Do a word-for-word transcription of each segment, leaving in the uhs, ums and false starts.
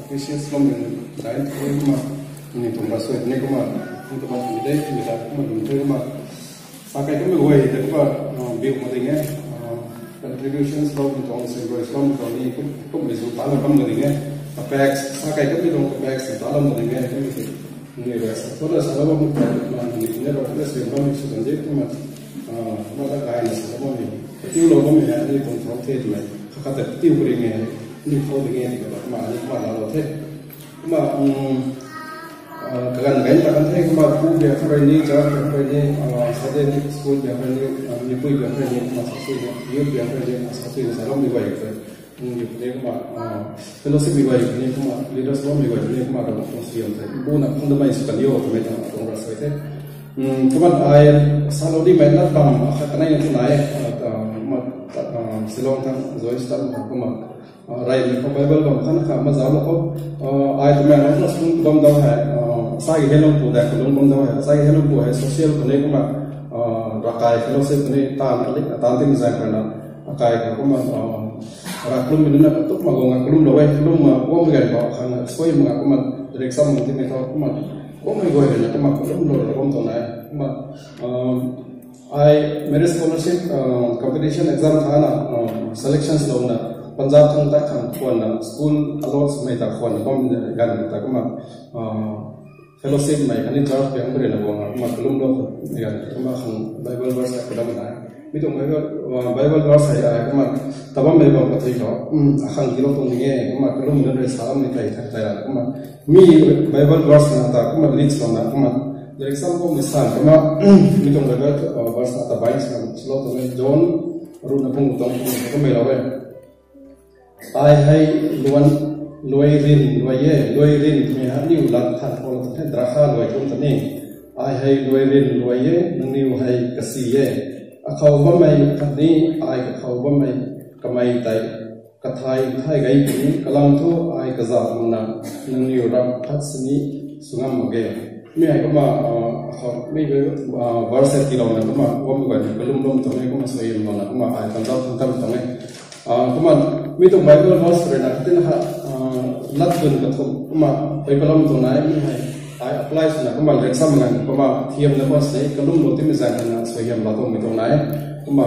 Precious lom ni, dai tu ma, ni tuang ba soi ni kumna, ni tuang ba tu dei, ni ta kumna dum the kumna. Sa kai kumna guay de kumna, biu ma ding e, contributions lom ni tuang, sacrifice lom ni tuang, ni kum, kum ni su ta lom kam ding e. Capex, sa kai kumna tuang capex, ta lom ding e, kum ni. Ni rest. Thoda sa lom ni ne ro ne se lom ni su kan de kumna. Ma ta kai na sa lom ni. Tiu lom ni, ni tuang thau the tu lai. Kha kha ta tiu kuri nge, ni khou ding e, ni ka ma, ni ma la lou the. Kumna, um, ah, kaganv gain ta kan the, kumna pu bia kha rui ni, church bia kha rui ni, ah, Sunday school bia kha rui ni, ah, mipui bia kha rui ni, kumna sa sui ni, youth bia kha rui ni, kumna sa sui ni, sa lom ni guay the. Um, youth ni kumna, ah, fellowship ni guay ni, kumna leaders lom ni guay ni, kumna ram kung siam the. Bu na kung da mai su kan yo, tu mai ta, tu ra sai the. Um, kumna ai sa lou di mai na tam, kha kanai na tu nai, ah, ta, ma, ta, ah, Shillong tang, Joy Star ma, kumna. Ah, rey mi khou Bible bam khan kha ma zauc lou khou. Ah, ai twmei nunc na sung bam dau hei, ah, sai helung pu dai kalung bam dau hei, sai helung pu hei social khou ni kumna, ah, ravkai fellowship khou ni tan kalik, tan tim zang khou na, ravkai khou kumna, ah, rav kalum mi na katuk ma gong a kalum lou e, kalum ma guang mi gan khou khang soi ma kumna, direct sam ma timei khou kumna, guang mi guay na kumna kalum lou lou bam tuang na e, kumna, ah, Ai merit scholarship, uh, competition exam thana, uh, selection louna, Punjab thang ta khang khwan na, school allot mei ta khwan na, bam gan ta kumna, uh, fellowship mei khatni church piang bari na guang na, kumna kalum lou gan kumna khang Bible verse ai kudam na. Mi tuang Bible, uh, Bible verse ai, ai kumna tabam mei bam kathui khou, um, akhang kilou tuang ding e, kumna kalum na rui salam ni tai, tai, tai la, kumna. Mi Bible verse na ta kumna list louna kumna. Direct sam kumna san kumna mi tuang Bible, uh, verse na ta bai sa slow tuang e John ruhna pung tuang pung kumna lou e. Ai hei luan luai rin luai e, luai rin mi ha niu lat than khou la tuang the drakha luai kum ta ni. Ai hei luai rin luai e, nangniu hei kasi e. Akhou bammei khatni ai kakhou bammei kamei tei. Kathai, thai gei puni, kalam thu ai kazauh makna, nangniw rap khat sini sw ngam mak ge. Mi hei kumna, ah, akhou, mi, ah, verse tiilouna kumna, kumna guay ni kalum lum tuang e, kumna suaihiam louna, kumna ai kanzauh thangc tam tuang e. Ah, kumna, mi tuang Bible verse rui na, katina ha, ah, lat dun kathumh, kumna, pei kalum tuang nai, mi hei, ai apply swna, kumna, lat sam ngan, kumna, thiam na kumna se, kalum lou timei zaeng na, suaihiam lou tuang mi tuang nai, kumna,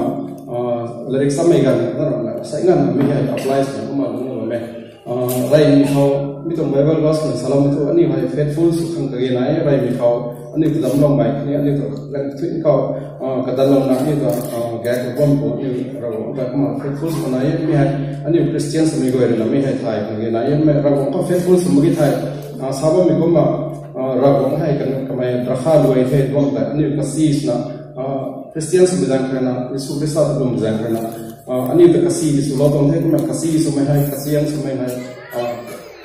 ah, lat sam mei gan, na ram na, sai ngan, mi hei apply swna, kumna, lung lou me. Ah, rey mi khou, mi tuang Bible verse na salou mi thu, aniu hei faithful sw khang kage nai, rey mi khou, aniu kazam lou mei, ni aniu tu gan thui khou, ah, kadan lou na, aniu tu, ah, gay khou bam khou, aniu Ravguangc ta kumna faithful sw nai, mi hei, aniu Christian swmei guay rui na, mi hei thay khang kage nai, mi Ravguangc khou faithful sw mak ge thei, ah, sa bammei kumna, ah, Ravguangc hei kan kamei drakha luai the, bam ta, aniu kasi swna, ah, Christian swmei zaeng khou na, Jisu Khrista ta lwm zaeng khou na, ah, aniu ta kasi sw lou tuang the, kumna kasi swmei hei, kasiang swmei hei, ah,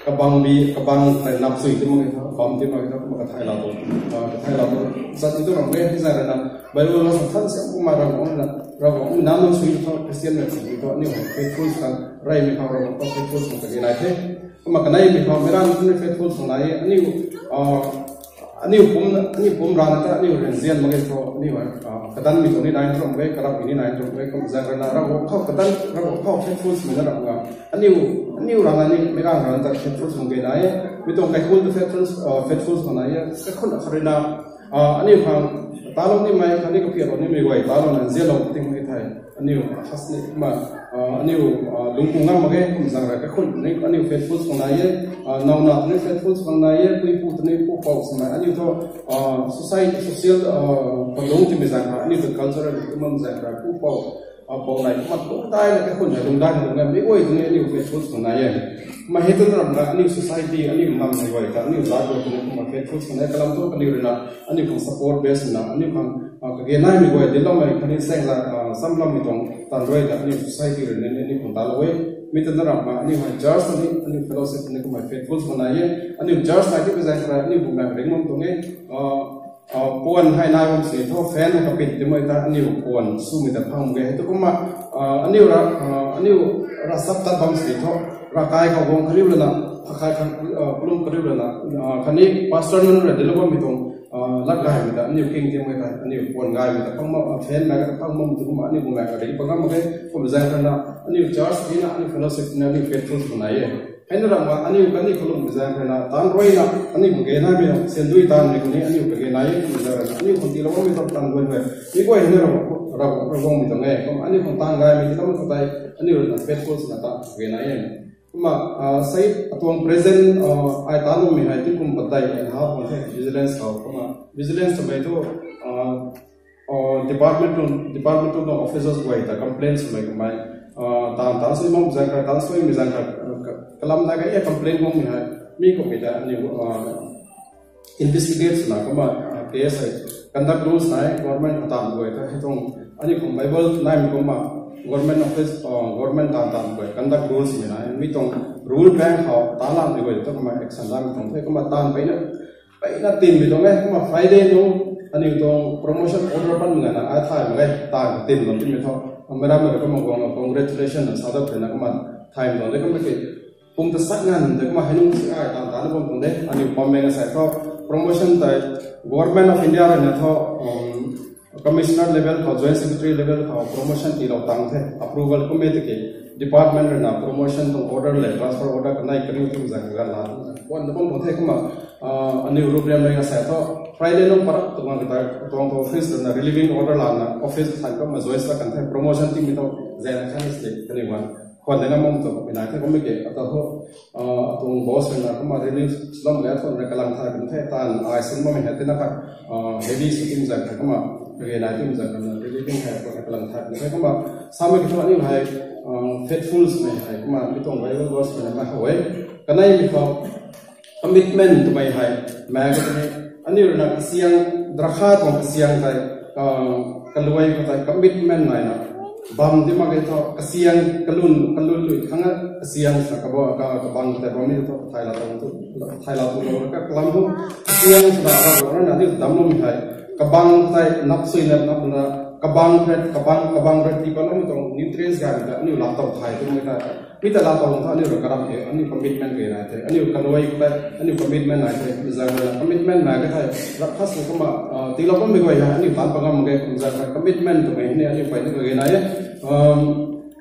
kabang bi, kabang tei nap sui ti mak ge tho, bam ti mak ge tho, kumna kathai lou tuang, ah, kathai lou tuang, zat ti tu ram ge, ti zaeng rui na, Bible na sa than siam kumna Ravguangc na, Ravguangc na nang sui tho, Christian na sui tho, aniu hei faithful swna, rey mi khou Ravguangc khou faithful swna kage nai the. Kumna kanei mi khou, mi ran ni faithful sw nai, aniu, ah, aniu pum, aniu pum rana ta, aniu rinzian mak ge tho, aniu, ah, kadan mi tuang ni nai tuang ge, karap mi ni nai tuang ge, kumna zaeng rui na, Ravguangc khou kadan, Ravguangc khou faithful swmei na ram ga. Aniu, aniu rana ni, mi ran rana ta faithful sw ge nai, mi tuang kaikhun tu faithful, ah, faithful sw nai, kaikhun akhat rui na, ah, aniu khang, talou nimei, khatni kapiaklou nimei guay, talou na, nzianlou ting mak ge thei. Aniu, ah, khas ni, kumna, ah, aniu, ah, lungpung ngam mak ge, kumna zaeng rui kaikhun ni, aniu faithful sw nai e, ah, nauna tuni faithful sw nai e, puipu tuni pupouc swmei, aniu thu, ah, society, social, ah, padung timei zaeng rui, aniu thu cultural, kumna zaeng rui, pupouc, ah, pou nai, kumna lungdai na kaikhun hei, lungdai na lungdai, mi guay tuni aniu faithful sw nai e. Kumna hei tu na ram na, aniu society, aniu nam ni guay ta, aniu zat guay tuni, kumna faithful sw nai, kalam thu, aniu rui na, aniu khang support base na, aniu khang, ah, kage naimei guay, dincloumei, khatni saengzat, ah, samloumei tuang, tan rui ta, aniu society rui na, aniu khang talou e. Mi tu na ram na, aniu hei church ni, aniu fellowship ni, kumna faithful sw nai e. Aniu church nai ti pi zaeng rui, aniu bumaeng ringc bam tuang e. Ah, ah, puan hei nai bam sini thu, fan hei kapit timei ta, aniu puan swmei ta phang mak ge. Hei tu kumna, ah, aniu ra, ah, aniu ravsap tat bam sini thu, ravkai khou guang kariu lana, akai khang, ah, kalum kariu lana, ah, khatni pastor nunc rui dinclou bammei tuang, ah, lat gaymei ta, aniu king timei ta, aniu puan gaymei ta phang bam, ah, fan mei ta phang bam tu kumna, aniu bumaeng ringc bam ngam mak ge, kumna zaeng rui na, aniu church ni na, aniu fellowship ni na, aniu faithful sw nai e. Hei na ramh ma aniu kaniw kalum mi zaeng khou na, taanc rui na, aniu khang ge naimei, syan dui taanmei khou ni, aniu khang ge nai e, kum zaeng rui na, aniu khang tiilou bammei tho taanv guay hei. Mi guay hei na ramh, ramh, ramh guangmei tuang e. Kum aniu khang taanv gaymei tiilou khou tei, aniu rui na faithful swna taanv ge nai e. Kumna, ah, sei atuang present, ah, ai taanc bammei hei, tingkum padeih and half khang the vigilance khou. Kumna vigilance twmei thu, ah, uh, department tuang, department tuang officers guay ta complaints mei kamei, uh, taanv, taanc sui mak zaeng kha, taanc suimei zaeng kha, uh, ka-, kalam na ka e complain makmei hei, mi kummei ta aniu, uh, investigate swna kumna, uh, case hei conduct rules nai, government khou taanv guay ta hei tuang, aniu khang Bible naimei kumna, government office, uh, government taanv, taanv guay conduct rules mei nai, mi tuang rule bank khou taanc lamei guay ta kumna action lamei tuang the, kumna taanv peyna peyna tinmei tuang e, kumna Friday nung, aniu tuang promotion order panmei ganv na, ai thay mak ge, taanv tin bam timei tho. Meic rammei rui kumna guang na congratulation na sa dat thena kumna thay tuang de, kumna ki, pung ta sak nganv de, kumna hei nung si ai taanv taanc bam tuang de, aniu pammei na sa tho, promotion tei, Government of India rui na tho, um, Commissioner level khou, Joint Secretary level khou promotion tiilou tang the, approval kummei tiki, department rui na promotion tuang order le, transfer order kanei kariu tum zang kagan la, wan na bam tuang the kumna, ah, aniu rup riam rui na sa tho, Friday nung parak tuang kita, tuang tuang office rui na relieving order lana, office than kumna join sa kan the, promotion timei tho, zaeng khan is le, kaniw wan. Khwan de na mom tuang, pina the kumna ki, ata ho, ah, tuang boss rui na kumna relief lom le, tuang rui kalang thay kan the, taanv ai sin bammei hei tina kha, ah, heavy sw tim zang kha kumna, kage nai tim zang kha, relieving hei, tuang kalang thay kan the kumna, samei ki thu aniu hei, ah, faithfuls mei hei, kumna, mi tuang Bible verse mei na ma how e, kanei mi khou, commitment twmei hei, mei ka tei, aniu rui na kasiang, drakha tuang kasiang tei, ah, kaluai khou tei commitment nai na, bam di mak ge tho, kasiang kalun, kalun lui khang a, kasiang sa kabo, ka, kabang tei bam ni tho, kathai la tuang tu, kathai la tuang lou ka kalam tu, kasiang sa na, ka, ka, na, ni dam lum hei, kabang tei nap sui na, nap na, kabang ret, kabang, kabang ret, ti pa lou mi tuang nutrients ga, aniu la tuang thai tu mi ta, mi ta la tuang tho, aniu rui karam the, aniu commitment kage nai the, aniu kaluai khou tei, aniu commitment nai the, zang na commitment nai ka thei, rap khas kumna, ah, tiilou bammei guay hei, aniu taanc pa ngam mak ge, kum zang na commitment twmei ni, aniu peyna kage nai e. Um,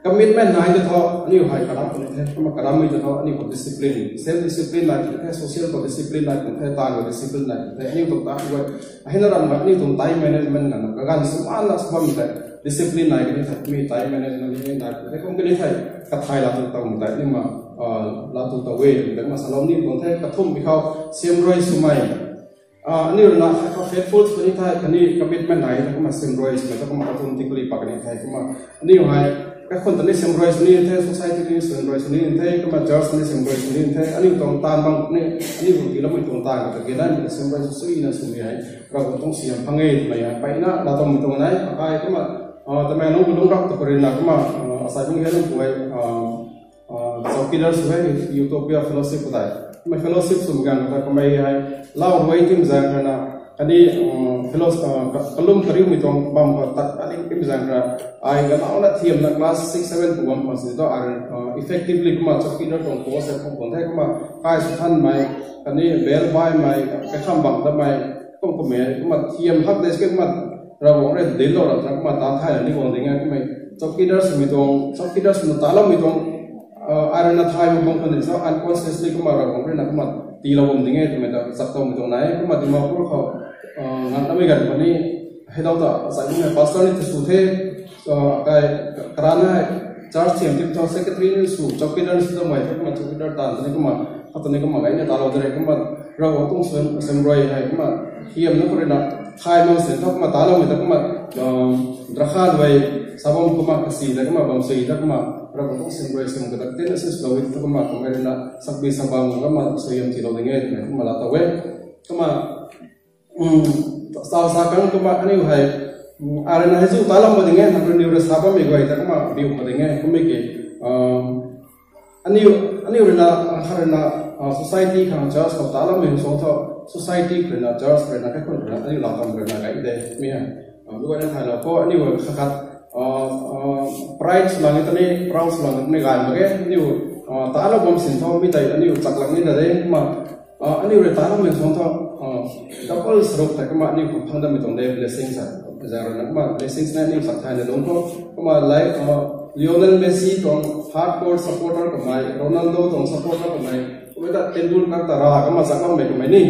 commitment nai ta tho, aniu hei karam puni the, kumna karam mei ta tho, aniu khou discipline, self discipline nai puni the, social khou discipline nai puni the, taanv khou discipline nai puni the, aniu tuang taanv guay, hei na ram na, aniu tuang time management na, kaganv sw man na sw bam tei, discipline nai kani thei, mi time management ni nai kani thei, kum kani thei, kathai la tu tau tei, ni ma, ah, la tu tau e, tei ma salou ni tuang the, kathum mi khou, siamruai swmei. Ah, aniu rui na, kha faithful sw ni thei, kani commitment nai, kumna siamruai swmei, kumna kathum ti kali pa kani thei, kumna, aniu hei, kaikhun ta ni siamruai sw ni the, society ni siamruai sw ni the, kumna church ni siamruai sw ni the, aniu tuang taanv bang ni, aniu tuang tiiloumei tuang taanv ka ta kage nai, siamruai sw sui na swmei hei, Ravguangc tuang siam phang e twmei hei, peyna la tuang mi tuang nai, akai kumna, ah, Tamenglong khou lungc rap ta khou rui na kumna, ah, asai bung hei lung khou hei, ah, ah, chowkidar sw hei, Utopia Fellowship khou tei. Kumna fellowship sw mak ganv khou tei kamei hei, lau ruai tim zang khou na, kani, ah, fellows, ah, ka-, kalum kariumei tuang bam khou tat kaling tim zang khou na, ai ganau na thiam na class six, seven pu bam khou si tho, ai, ah, effectively kumna chowkidar tuang post hei khou pun the kumna, kai sw thanmei, kani bell baimei, kaikham bang tamei, kum kummei, kumna thiam hak de se kumna, Ravguangc rui dinlou rap ta kumna taanc thay na ni guang ding e, kummei, chowkidar swmei tuang, chowkidar swna taloumei tuang, ah, ai rui na thay mak bam khou ni, so unconsciously kumna Ravguangc rui na kumna tiilou bam ding e, twmei ta, chak tawmei tuang nai, kumna Dimapur khou, ah, nganv namei ganv khou ni, hei dau ta, asai bung hei pastor ni ta sw the, ah, kai, karana hei, church thiam tip tho, secretary ni sw, chowkidar ni sw tamei, kumna chowkidar taanv ta ni kumna, khat ta ni kumna gayna talou de re, kumna Ravguangc tuang siam, siamruai hei, kumna thiam na khou rui na, thay mak sin tho, kumna taloumei ta kumna, ah, drakha luai, sabam kumna, kasi ta kumna, bam sui ta kumna, Ravguangc tuang siamruai siam ka ta, tina sin swlou e ta kumna, kummei rui na, sakbi sabam kumna, suaihiam tiilou ding e, twmei kumna la tau e. Kumna, um, sa, sa kan kumna, aniu hei, um, ai rui na hei zu talam mak ding e, nang rui niw rui sa bammei guay ta kumna, biu mak ding e, kummei ki, um, aniu, aniu rui na, ah, khat rui na, ah, society khang church khou taloumei hei sw tho, society rui na, church rui na, kaikhun rui na, aniu la tuang rui na, kai de, mi hei. Ah, mi guay na thaylou khou, aniu khat khat, ah, ah, pride swlang ni ta ni, proud swlang ni ta ni gay mak ge, aniu, ah, talou bam sin tho, mi tei aniu chaklang ni ta de, kumna, ah, aniu rui taloumei sw tho, ah, double saruk tei kumna aniu khang phang dammei tuang de blessings a, zang rui na kumna blessings na aniu chak thay na lung tho, kumna life, ah, Lionel Messi tuang hardcore supporter kamei, Ronaldo tuang supporter kamei, kumei ta Tendulkar ta ra kama chak lammei kamei ni.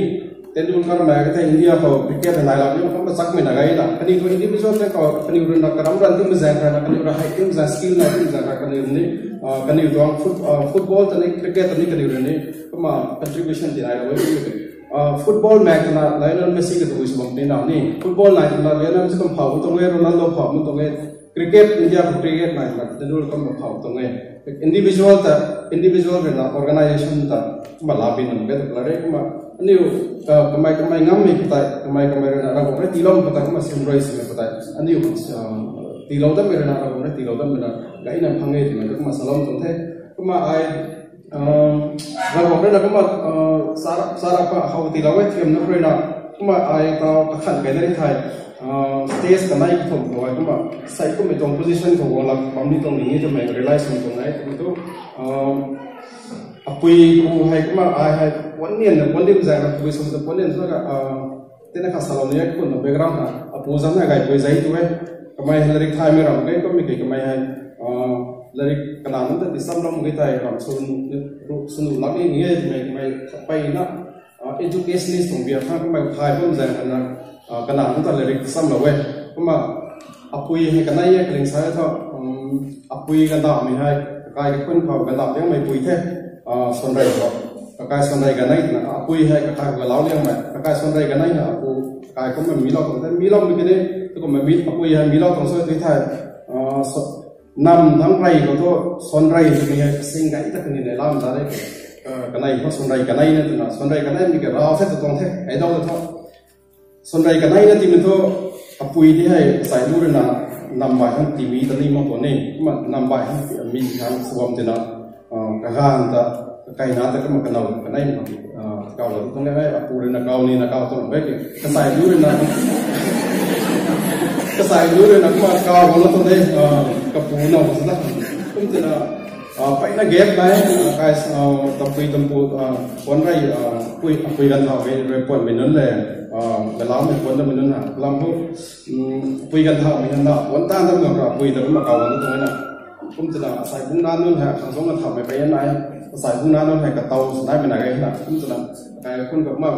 Tendulkar mei ka the India khou cricket nai lam ni kama chakmei na gay na. Kaniw tu individual te khou kaniw rui na karam ran ti mazang kha na, kaniw ra hei ti mazang, skill nai ti mazang kha, kaniw ni, ah, kaniw tuang foot-, ah, football ta ni, cricket ta ni kaniw rui ni kama contribution ti nai lam ni. Ah, football mei tana Lionel Messi ka tu sw bam ni na ni. Football nai tana Lionel Messi kam phau tuang e, Ronaldo phau tuang e. Cricket, India khou cricket nai tana Tendulkar kam phau tuang e. Individual ta, individual rui na organization ta kama la bin num ke ta la re kama. Aniu, ah, kamei kamei ngammei tei, kamei kamei rui na Ravguangc rui tiilou tei kama sim rui sw tei. Aniu, ah, tiilou tamei rui na Ravguangc rui tiilou tamei na gay na phang e twmei kama salou tuang the. Kama ai, ah, Ravguangc rui na kama, ah, sara, sara pa how tiilou e thiam na rui na. Kama ai tau kakhan kai na ri thei, ah, stage kanei kathumh khou ai kama sai kummei tuang position khou guang lak bam ni tuang ni twmei realize sw tuang e. Twmei tu, ah, apui pu hei kama ai hei puan nian na puan dim zang na pui sw ta puan nian sw ka, ah, tena kha salou ni e kun na background na apu zan na gay pui zai tu e. Kamei hei larik thaymei ram ke kummei ke kamei hei, ah, larik kana nunc ta ti sam lam ke tei ram sw nu, sw nu lak ni ni e twmei kamei pey na, ah, educationist tuang biak khang kamei thay bam zang na, ah, kana nunc ta larik sam lou e. Kumna apui hei kanei e kaling sa e thu, um, apui gandauhmei hei kakai kakhun khou gandauh liangmei pui the, ah, suanrei khou. Kakai suanrei kanei na apui hei kakai khou galau liangmei. Kakai suanrei kanei na apu kakai kumna mi lou tuang the. Mi loumei kini, tu kumna mi, apui hei mi lou tuang sw tui thei, ah, so, nam thangc rey khou thu suanrei twmei hei kasing gay ta kani nei lam ta re. Ah, kanei thu suanrei kanei na twna, suanrei kanei mi ka rau the tu tuang the, ai dau ta thu. Suanrei kanei na timei thu, apui di hei, kasai lu rui na, nam bai thangc timi ta ni mak tuang ni, kumna nam bai thangc mi thangc suam tina, ah, kaganv ta, kakai na ta kumna kanau kanei na, ah, kau lou tuang e, apu rui na kau ni na kau tuang e, kasai lu rui na, kasai lu rui na kumna kau bam na tuang de, ah, kapu na bam na, kum tina, ah, peyna gap nai, ah, kai, ah, tampui tampu, ah, puan rey, ah, pui, apui ganv thau mei rui puanmei nunc le, ah, galaumei puan tamei nunc na, lam thu, um, apui ganv thau mei nunc na, puan tan tam ngam ra, apui ta kumna kau bam na tuang e na. Kum twna, asai bung nac nunc hei, khang sung na thaumei pey nai, asai bung nac nunc hei katau sw naimei na gay na, kum twna, kai kun kumna,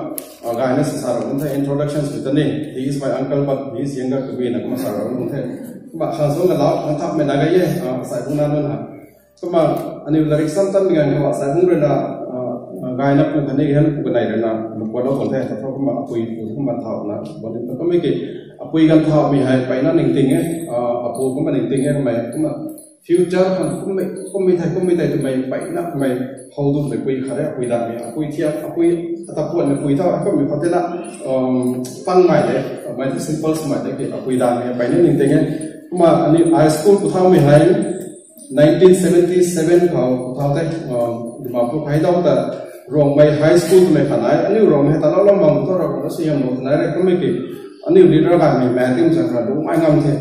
ah, gayna sasa rou nunc the introduction sw ta ni, he is my uncle, but he is younger to me na kumna sa rou nunc the. Kumna khang sung na lau, khang thaumei na gay e, ah, asai bung nac nunc hei. Kumna, aniu larik sam tam mi ganv khou, asai bung rui na, ah, ah, gayna pu khatni gayna pu kanei rui na, makuat lou tuang the, ta thu kumna apui pu kumna thau na, bam ni ta kummei ki, apui ganv thaumei hei, peyna ningting e, ah, apu kumna ningting e, kamei kumna, future khang kummei, kummei thei, kummei thei twmei peyna kamei how dummei pui khat e, apui danmei, apui thiak, apui ata puanmei pui thau, kummei khou tei na, um, pangmei de, mei simple swmei de ki, apui danmei peyna ningting e. Kumna aniu high school pu thaumei hei, nineteen seventy seven khou pu thau tei, um, Dimapur khou dau ta, Rongmei High School twmei khat nai, aniu Rongmei hei ta lou lou mang thu Rongmei na sw yam lou ta nai re, kummei ki, aniu leader gaymei Matthew Zangkra lungmei ngam the.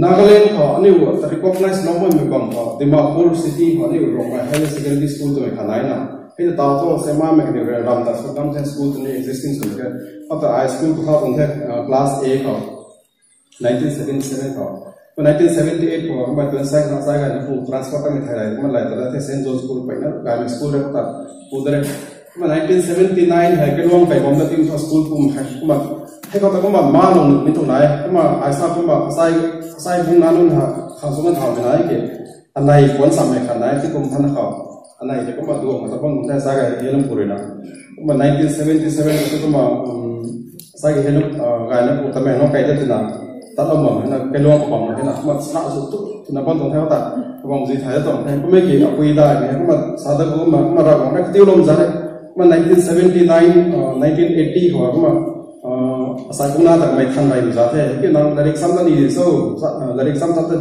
Nagaland khou aniu ta recognize lou bammei bam khou, Dimapur City khou aniu Rongmei Higher Secondary School twmei khat nai na. Hei ta tau thu, sema mei kaniw rui ram ta sw ngam the school tw ni existing sw the. Hata ai school pu thau tuang the, uh, class A khou. Nineteen seventy seven khou. Kum nineteen seventy eight khou, kumna tuang sai khang sai gayna pu transfer tamei thai rei, kumna lai ta the Saint John School peyna, gaymei school re ta, pu ta re. Kumna nineteen seventy nine hei, kaluang kai bam na tim thu school pu hei, kumna, hei khou ta kumna ma nung mi tuang nai, kumna ai sa kumna, asai, asai bung nac nunc ha, khang sung na thaumei nai ki, anei puan sammei khat nai, ti kum than khou. Anei tei kumna duang khou ta bam nung the, sa gay hei nung pu rui na. Kumna nineteen seventy seven khou kumna, um, sa gay hei nung, ah, gayna pu tamei nung kai ta twna. Tat lou bam hei na, kaluang khou bam hei na, kumna sa sw tu, twna bam tuang the ta. Kabam zi thai tuang the, kummei ki apui danmei, kumna sa ta kumna, kumna Ravguangc rui katiu lou za re. Kumna nineteen seventy nine, ah, nineteen eighty khou kumna, ah, asai bung nac ta kamei than rey za the. Ki nang larik sam ta ni so, sa, ah, larik sam ta ta,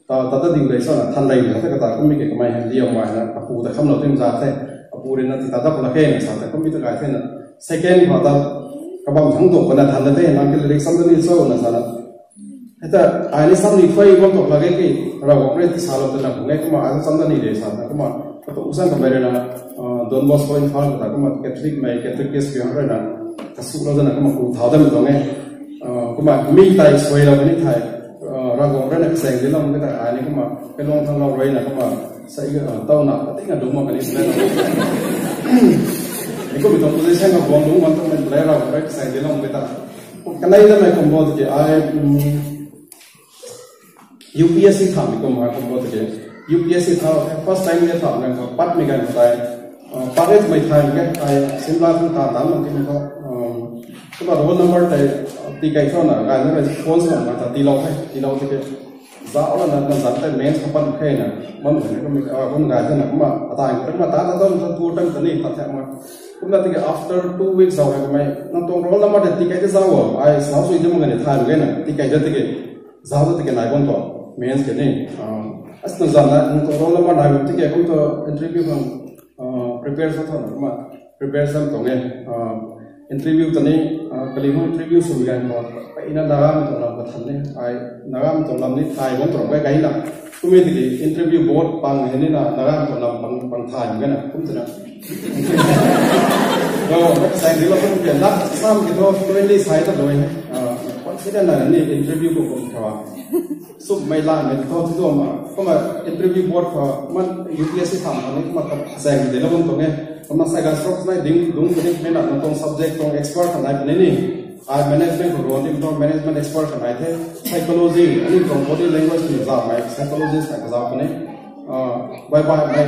ta, ta ta ding rei sa na, than rey na the kata, kummei ki kamei hei liam mai na, apu ta kham lou tim za the, apu rui na ti ta dap na khe na sa the, kummei ta gay the na, second khou ta, kabam thangc tuang khou na than na the, nang ki larik sam ta ni so na sa na. Hei ta, ai ni sam ni thuy bam tuang la ge ki, Ravguangc rui ti sa lou ta na, pu nge kumna ai sam ta ni de sa na, kumna, katu san kamei rui na, ah, Don Bosco Imphal ta, kumna Catholic mei, Catholic Christian rui na, kasu lou ta na, kumna pu thau dam tuang e, ah, kumna mi tei suai lou ni thei, ah, Ravguangc rui na kasang di lou mak ge ta, ai ni kumna, kailung thang lou rui na kumna, sa i, ah, tau na, pating na dungc mak kani sa na. Ni kumna tuang position ka guang dungc mak tuang mei le Ravguangc rui kasang di lou mak ge ta. Kanei na mei kum bo tiki ai, um, U P S C thamei kum ha kum bo tiki. U P S C tha, first time ni thamei ganv khou, patmei ganv khou tei, ah, pat e twmei thay mak ge, ai Shimla khang tha tan mak ti ni khou, um, kumna roll number tei, ah, tii kei thu na, gay na response na, na ta tiilou the, tiilou tiki. Zauc la na, na zan tei mains khou pat khe na, bam khe na, kum, ah, kum gay the na, kumna, atai, kumna ta, ta, ta, ta, tu, tan, ta ni, ta the ma. Kumna tiki after two weeks zauc hei kamei, nang tuang roll number tei tii kei the zauc o, ai, sau sui de mak ge ni thay mak ge na, tii kei the tiki. Zauc ta tiki nai bam tuang, mains ke ni. Ah, as na zan na, nang tuang roll number nai bam tiki, kum tu interview khang, ah, prepare sa tho na, kumna, prepare sa tuang e. Ah, interview ta ni, ah, kali hou interview sw ganv khou, pai na Nagamei tuang lam kathan ni, ai, Nagamei tuang lam ni thay bam tuang e, kai na. Kumna tiki interview board pang hei ni na, Nagamei tuang lam pang, pang thay mak ge na, kum twna. Ravguangc rui kasang di lou mak ge, lak sam ki thu, twenty sai ta lou e. Ah, confident na ni interview khou kum tho. Sumei la mei tho thu ma. Kumna interview board khou, man U P S C tham ni kumna kasang di lou mak tuang e. Kumna sai gaanvsaekc nai ding, dungc puni, mei na nang tuang subject tuang expert kha nai puni ni. Ai management khou rui ni, tuang management expert kha nai the. Psychology, ani tuang body language ni zauc mei, psychologist na kazauc puni. Ah, bye bye mei,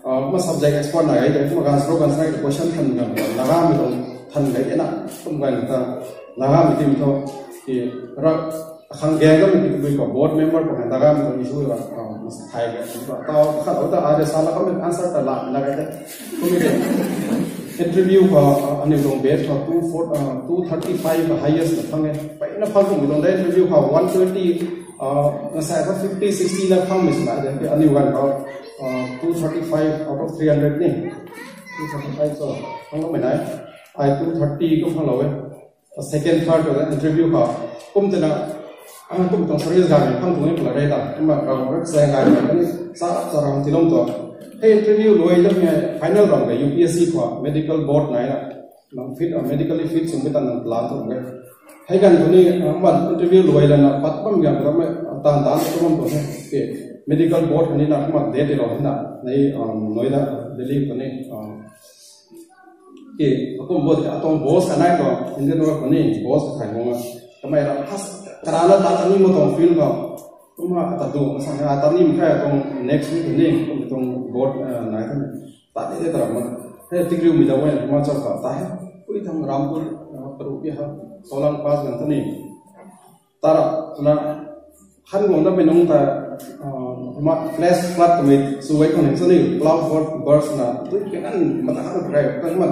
ah, kumna subject expert nai the, kumna gaanvsaekc, gaanvsaekc question than ganv, Nagamei tuang than ge na, kum ganv ta, Nagamei team thu, ki, ra, khang gang kamei ki, ki, board member khou hei Nagamei tuang issue la, ah, mas thai ge, tau, khat lou ta, ai de sa la kamei answer ta la, na ge te. Kumna interview khou, ah, ani tuang batch khou two four, ah, two thirty-five highest na phang e. Pai na phang kum tuang de interview khou one twenty, ah, na sa khou fifty, sixty na phang mei sina de, ani ganv khou, ah, two thirty-five out of three hundred ni. Two thirty-five so, phang lou mei nai. Ai two thirty kum phang lou e. Second, third tuang interview khou. Kum twna, ah, kum tuang service gay mei phang tuang e pula re ta. Kumna Ravguangc rui kasang gay mei kani sa, sa ram tilou tuang. Hei interview luai ta mei final ram ge U P S C khou medical board nai na. Nang fit, ah, medically fit sw mei ta nang plan tuang e. Hei ganv khou ni, ah, kumna interview luai la na, pat bam ganv khou mei, ah, tan tan tu bam tuang e. Okay. Medical board ni na kumna date tilou na. Nei, um, Noida, Delhi khou ni, um, Ki, akum bo, atuang boss kanei tuang, Indian work khou ni, boss thay bang a. Kamei ra, has, karana ta, ta ni mak tuang field khou. Kumna, ata du, asa, ata ni mak khe atuang next week ni, kum tuang board, eh, nai kan. Ta ni de ta ram ma. Hei, tingriu mi da wen, kumna chau ta, ta hei. Ui thang Rampur, eh, Paru pi ha, Solang Pass nang ta ni. Tara, na, han guang da mei nung ta, ah, ma flash flood twmei sw e khang ni, sw ni cloud bur-, burst na, tu ki an mata han kai, kan man,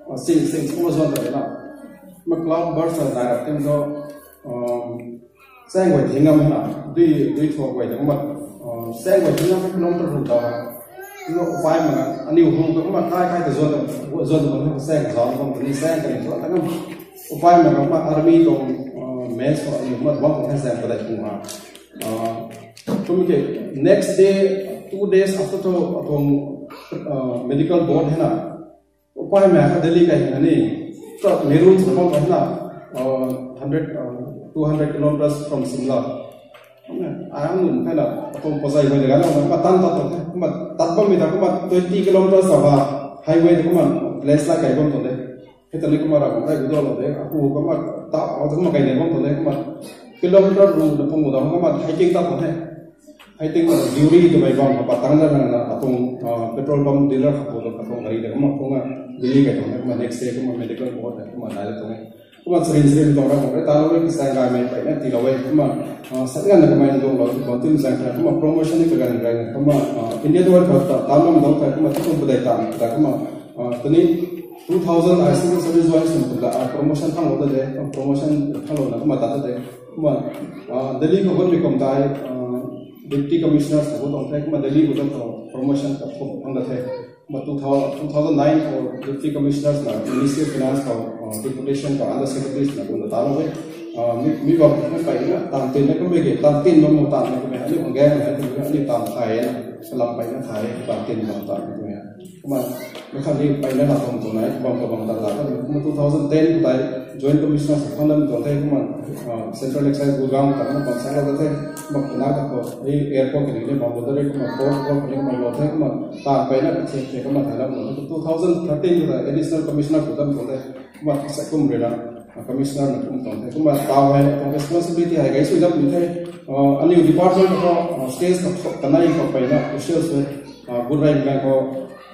ah, sing, sing, sing, zone ta na. Ma cloud burst na, dai rap ting so, um, sang guay thing ngam na, dui, dui thua guay na, ma, ah, sang guay thing ngam kilometer run ta. Kumna upai mak na, aniu hung tu kumna kai kai ta zone ta, zone ta bam sa zone bam ni sa kani zone ta ngam. Upai mak na kumna army tuang, uh, mess khou aniu kumna bam khou sa padai kum ha. Uh, kum ke next day, two days after tu, tuang, uh, medical board hei na. Upai mak kha Delhi kai hei na ni. Tu Meerut sa bam khou hei na, uh, hundred, uh, two hundred kilometers from Shimla. Ai ang nunc kha na, atuang pazai hoi de ga na, kumna tan tat tuang the, kumna tat bammei ta, kumna twenty kilometers ta ba, highway ta kumna, place la kai bam tuang de. Hei ta ni kumna ra, kumna rai gu do lo de, apu kumna, ta, au ta kumna kai de bam tuang de, kumna kilometer ru na pung gu da, kumna hiking tat tuang the. Hiking ta Deuri twmei bam, kumna tang da na, na, atuang, ah, petrol pump dealer kha pu, atuang gari de, kumna, kumna, Delhi kai tuang de, kumna next day, kumna medical board de, kumna nai de tuang de. Kumna sarin sarin tuang ra, kumna ta lou e, kisa gay mei pai na tii lou e, kumna, ah, sat ngan na kamei tuang lou, kumna tim zang kha, kumna promotion ni kaganv gay na, kumna, ah, India tuang ta, ta, ta lou dou kha, kumna tuang padai ta, ta, kumna, ah, tuni two thousand, ah, civil service join sw kumna, ah, promotion thang lou ta de, promotion thang lou na, kumna ta ta de, kumna, ah, Delhi khou bun mi kum tai, ah, deputy commissioner sa gu tuang the, kumna Delhi khou ta promotion ta thang ta the. Kumna two thousand, two thousand nine khou Deputy Commissioner na Ministry of Finance khou, uh, Deputation khou Under Secretaries na kumna ta lou e. Ah, mi, mi bam na pai na, tan tin na kumei ge, tan tin bam mo tan na kumei, ani bang gang na kumei, ani tan thai na, kalam pai na thai, tan tin bam tan na kumei. Kumna, na khan ni pai na na bam tu nai, bam ka bam tan la, kumna two thousand ten ku tai, Joint Commissioner sa khang lam tu tai, kumna, ah, Central Excise Gurgaon ka na bam sa la tai, kumna na ka ko, ei airport ni ni bam bo dai, kumna port, port ni kumna lo tai, kumna tan pai na ka che che kumna thai lam lo, two thousand thirteen ku tai, Additional Commissioner ku lam tu tai, kumna sa kum re na, ah, Commissioner na kum tuang the. Kumna taw hei, tuang responsibility hei gai sui dap ni the. Ah, aniu department ko, ah, state ko, kanei ko pai na, officials hei, ah, good right man ko,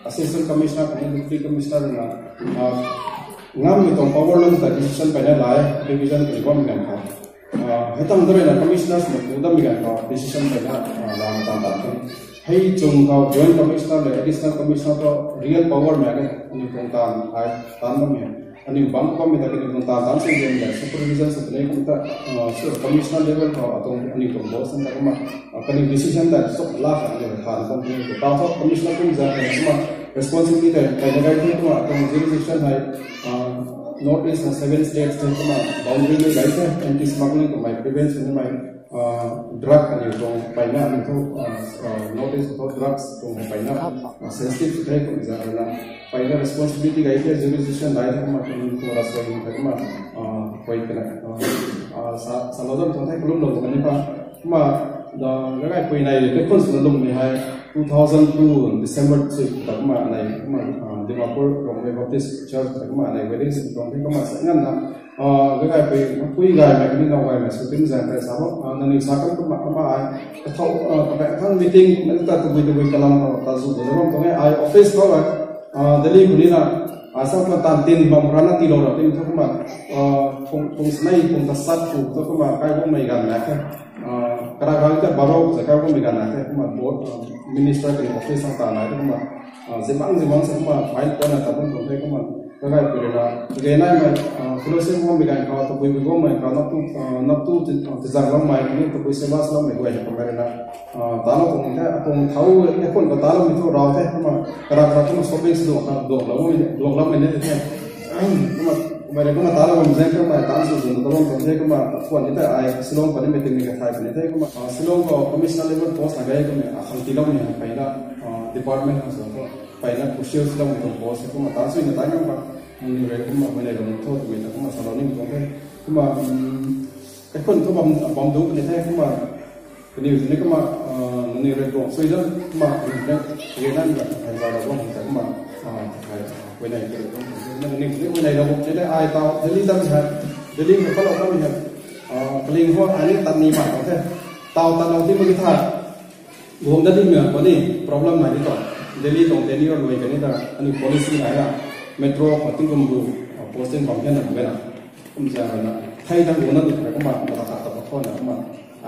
Assistant Commissioner ko, Deputy Commissioner na, ah, ngam ni tuang power lung ta decision pai na lai, division ko bam ni gan ko. Ah, hei tang tu rui na Commissioner na pu dam ni gan ko, decision pai na, ah, la na tan tan the. Hei chung ko Joint Commissioner le Additional Commissioner ko real power mei ke, aniu tuang tan, ai, tan bam ni. Aniu bam bam mi ta kaniu tuang tan tan sing sing le supervision sa kaniu kum ta, ah, so commissioner level khou atuang aniu tuang boss ta kumna, ah, kaniu decision ta sok la kha aniu than bam ni ta tho commissioner kum za kumna responsibility ta kai na gai the kumna atuang jurisdiction hei, ah, North East na seven states the kumna boundary ni gai the anti smuggling kummei prevention ni mei ah, drug aniu tuang pai na aniu thu, ah, ah, North East thu drugs tuang pai na, ah, sensitive sw the kum za na pai na responsibility gai the jurisdiction dai the kumna aniu thu ra soi the kumna, ah, koi kana, ah, ah, sa, sa lo dam tuang the kalum lo kani pa. Kumna da, da gai pui nai le kun sw na lum ni hei two thousand two December six ta kumna nai kumna, ah, Dimapur Rongmei Baptist Church ta kumna nai wedding sing tuang the kumna sa ngan na, ah, ga gai pui, pui gaymei kani nau gaymei sw tim zang kai sa bo, ah, nangniw sa kan kumna kumna ai, kathau, ah, kakai thang meeting na ta tabui tabui kalam khou ta zu bu na bam tuang e, ai office khou ai, ah, Delhi puni na, ah, sa kumna tan tin bam rana ti lo ra tin thu kumna, ah, phung, phung snei, phung ta sat, phung thu kumna kai bam mei gan na the. Ah, kara kara ta baro sa kai bam mei gan na the, kumna board, ah, minister kani office khou ta na the kumna, ah, zimang zimang sa kumna file kona ta bam tuang the kumna. Kakai pui rui na, kage nai mei, ah, fellowship bam mei gan khou, tabui bui bam mei khou, nap tu, ah, nap tu ti, ah, tizang bam mei, ni tabui seva sa bam mei guay hei kumna rui na, ah, ta lo tuang the, atuang thau, e kun ka ta lo mei thu rau the, kumna, kara kara kumna shopping sw duak, duak lo mei, duak lo mei ni the. Kumna, kumna rui kumna ta lo bam zeng kumna, tan sw zun ta bam tuang the kumna, kuan ni ta ai, Shillong puni mei tin ni ka thai puni the kumna, ah, Shillong khou commissioner level post na gai kumna, ah, khang ti lo mei hang pai na, ah, department khang sw khou. Pai na crucial sw lam tuang post kumna tan sw na tan ngam ba. Nangniw rui kumna mei nai bam tho twmei ta kumna salou ni tuang the. Kumna, um, kaikhun thu bam, bam du puni the kumna. Kaniw ni kumna, ah, nangniw rui tuang sw da kumna, kaniw ni kage nai ba thai ba da bam ta kumna, ah, thai, ah, mei nai kaniw tuang. Nangniw ni mei nai da bam the ai tau, Delhi dam hai, Delhi khou kalou dam hai, ah, kaling ho, ani tan ni ma tuang the. Tau tan lou ti mei tha. Guang dat ni mei khou ni problem nai di tuang. Delhi tuang tenure lui kani ta, ani policy nai na, metro khou tingkum ru, ah, posting bam khe na, bam khe na. Kum za na, thei dang guang na di kha kumna, mata kha ta pa khou na kumna,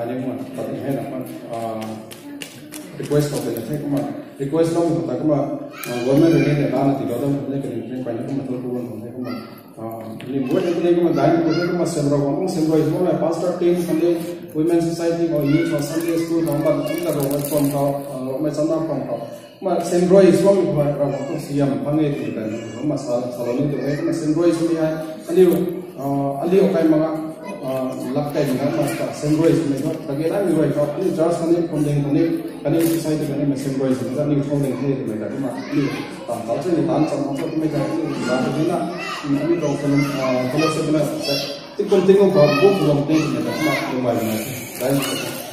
ani kumna, ta di hei na kumna, ah, request khou na thei kumna, request lou khou ta kumna, ah, government ni ni na na ti lou dam ni kani ni pai na kumna, thou kumna, kumna. Ah, ni buat ni kumna dai ni kumna, kumna semrau kumna, semrau kumna, pastor team kani, women society khou, youth khou, Sunday school khou, ban kumna rau kumna khou, ah, rau kumna channa khou. Kumna semrau kumna kumna rau kumna siam phang e ti ta, kumna sa, salou ni tu e, kumna semrau kumna hai. Aniu, ah, aliu kai manga, ah, lak kai manga, kumna semrau kumna khou, kage nai mei rui khou, aniu church kani, funding kani, kani society kani, kumna semrau kumna, aniu funding kani, kumna, kumna, aniu Tan tau se ni tan cham mak khou mei ta ni, ni la ni na, ni tuang film, ah, film se ni na, se, ti kum ting kum khou, bu bu ting ni ta, ma, bu mai na, dai ni.